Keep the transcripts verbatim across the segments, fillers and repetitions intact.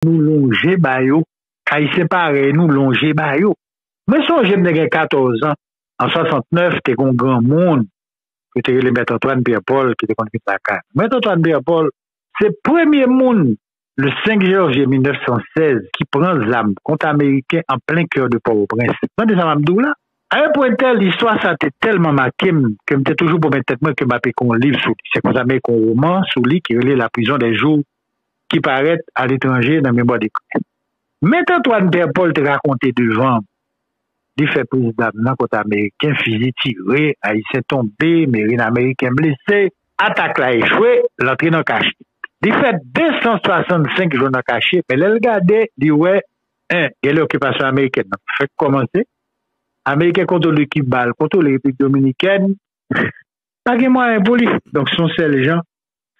nou lonje ba yo, Ayisyen parèy nou lonje ba yo. Mwen sonje m te gen katòz an, an swasantnèf, te gen yon granmoun, yo te rele Mèt Antwàn Pyè Pòl, ki te konn vin lakay mwen. Mèt Antwàn Pyè Pòl, se premye moun, le senk janvye mil nèf san sèz, ki pran zam kont Ameriken an plen kè de Pòtoprens. Tande sa m ap di w la? A yon pwen tèl, istwa sa te tèlman make m ke m te toujou pwomèt tèt mwen ke m ap ekri yon liv sou li. Se konsa m ekri yon woman sou li ki rele La prison des jours, ki parèt aletranje nan Mémoire d'écrivain. Mèt Antwàn Pyè Pòl te rakonte devan m, li fè priz dam nan kont Ameriken, fizi tire, Ayisyen tonbe, merin Ameriken blese, atak la echwe, l antre nan kache. Li fè de san swasannsenk jou nan kache, men lè l gade, li wè, en, gen lè okipasyon amerikèn nan fèk kòmanse, Ameriken kontwole Kiba, l kontwole Repiblik Dominikèn, pa gen mwayen pou li. Donk, se yon sèl jan,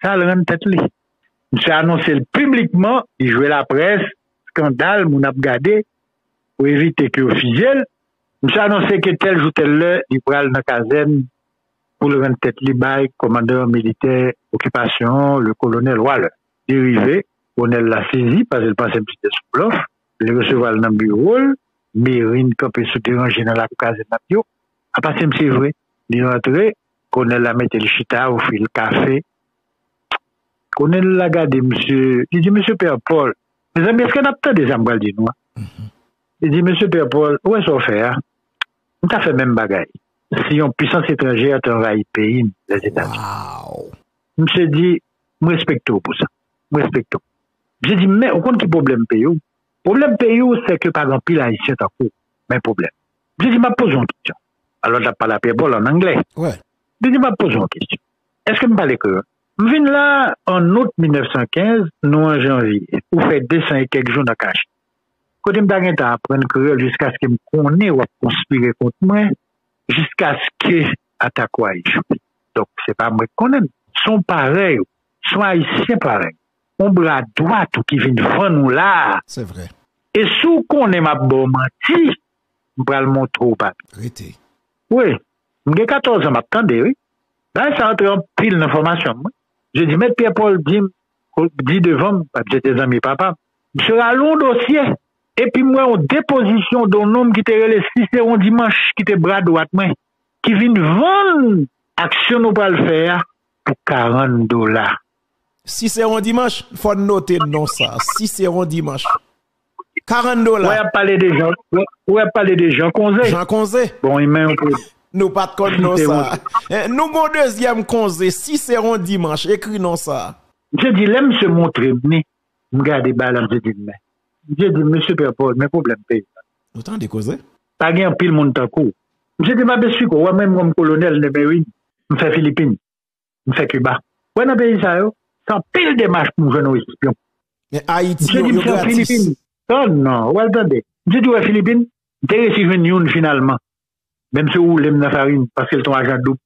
sa l rann tèt li. Misye anonse l piblikman, li jwe laprès, eskandal, moun ap gade, pou evite ke yo fizye l. Misye anonse ke tèl jou, tèl lè, li pral nan kazèn pou l rann tèt li bay kòmandan militè okipasyon an, le kolonèl Waller. Li rive, kolonèl la sezi, paske l panse misye te sou blòf. Li resevwa l nan biwo l, merin kanpe sou teranje nan lakou kazèn nan, yo, apa se misye vre. Li rantre, kolonèl la mete l chita, ofri l kafe. Kolonèl la gade misye, li di, "Mesye Pyè Pòl, mezanmi, èske n ap tande sa m pral di nou a?" Li di, "Mesye Pyè Pòl, ou wè sa w fè a? M ta fè menm bagay si yon pisans etranjè te anvayi peyi m, Lèzetazini." Misye di, "M respekte w pou sa. M respekte w." Misye di, "Men, ou konn ki pwoblèm peyi w? Pwoblèm peyi w, se ke pa gen anpil Ayisyen tankou w. Men pwoblèm." Misye di, "M ap poze w yon kesyon." Alò, l ap pale a Pyè Pòl an anglè. Misye di, "M ap poze w yon kesyon. Èske m pale kreyòl?" M vin la an out mil nèf san kenz, nou an janvye. Ou fè de san e kèk jou nan kache. Kote m ta gentan aprann kreyòl jiskaske m konnen w ap konspire kont mwen, jiskaske atak ou a echwe. Donk, se pa mwen k konnen l. Se yon parèy ou. Se yon Ayisyen parèy ou. Yon bra dwat ou ki vin vann ou la a. Se vre. E si w konnen m ap ba w manti, m pral montre w papye. Rete. Wi, m gen katòz an, m ap tande, wi. Bagay sa antre anpil nan fòmasyon m, wi. Je di, Mèt Pyè Pòl di m, di devan m, paske se te zanmi papa m. Misye rale yon dosye, epi m wè yon depozisyon de yon nonm ki te rele Siseron Dimanch, ki te bra dwat mwen, ki vin vann aksyon nou pral fè a pou karant dola. Siseron Dimanch, fò n note non sa. Siseron Dimanch. Karant dola. Ou wè, y ap pale de Jan, ou wè, y ap pale de Jan Konze. Jan Konze. Bon, men yon pwodui. Nou pa t konn non sa. Siseron. Eh, nou gon dezyèm Konze, Siseron Dimanch, ekri non sa. Misye di, lè misye montre m li, m gade bagay la, misye di m, men. Misye di, "Mesye Pyè Pòl, men pwoblèm peyi a." Ou tande koze? Pa gen anpil moun tankou w. Misye di, "M ap esplike w, wè mwen menm kòm kolonèl de merin, m fè Filipin, m fè Kiba. Wè nan peyi sa yo, se anpil demach pou m jwenn yon espyon." Men Ayiti, yo, yo gratis. Misye di, "M fè Filipin." Non, non, w al tande. Misye di, "Wè Filipin, m te resi jwenn youn finalman." Men misye woule m nan farin, paske l te yon ajan doub.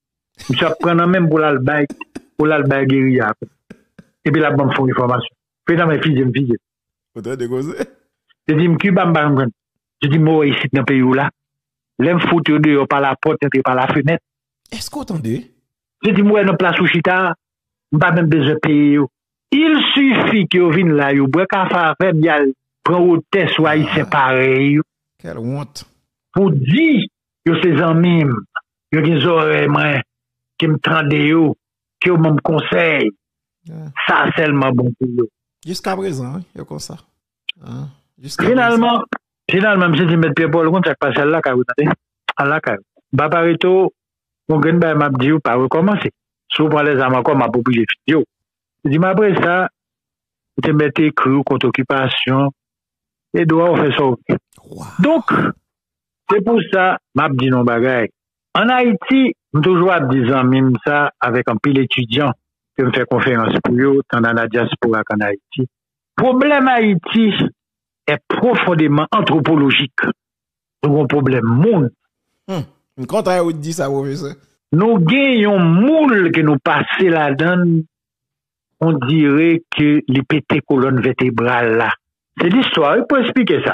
Misye ap pran nan men m pou l al bay, pou l al bay geriya. Epi l ap ban m fon enfòmasyon. Peyi sa mwen fizye m fizye. Ou tande koze? Li di m, "Kiba m pa janm jwenn." Li di m, "Mwen wè isit nan peyi w la. Lè m fout yo deyò pa lapòt, antre pa lafenèt." Èske w tande? Li di m, "Mwen wè nan plas ou chita a, m pa menm bezwen peye yo. Il sifi ke yo vin la, yo bwè kafe avè m, y al pran wotè sou Ayisyen parèy yo." Quelle honte. Pou di yo se zanmi m, yo gen zòrèy mwen, ke m tande yo, ke yo ban m konsèy. Sa sèlman bon pou yo. Jiskaprezan, wi, yo konsa. Finalman, finalman, misye di, "Mèt Pyè Pòl, ou konn sa k pase, al lakay ou, tande. Al lakay ou. M pa pa rete w, yon grenn bagay m ap di w, pa rekòmanse. Si w pran lèzam ankò, m ap oblije fizye w." Li di m, "Apre sa, ou te mèt ekri w kont okipasyon, e dwa w fè sa w vle." Donk, se pou sa, m ap di nou yon bagay. Ann Ayiti, m toujou ap di zanmi m sa avèk anpil etidyan ke m fè konferans pou yo, tan nan dyaspora k ann Ayiti. Pwoblèm Ayiti est profondément anthropologique. Nou gen yon pwoblèm moun. Hmm. M kontan ou di sa, pwofesè. Nou gen yon moul ke nou pase ladan l, on dirait que li pete kolòn vètebral la. Se listwa, wi, pou esplike sa.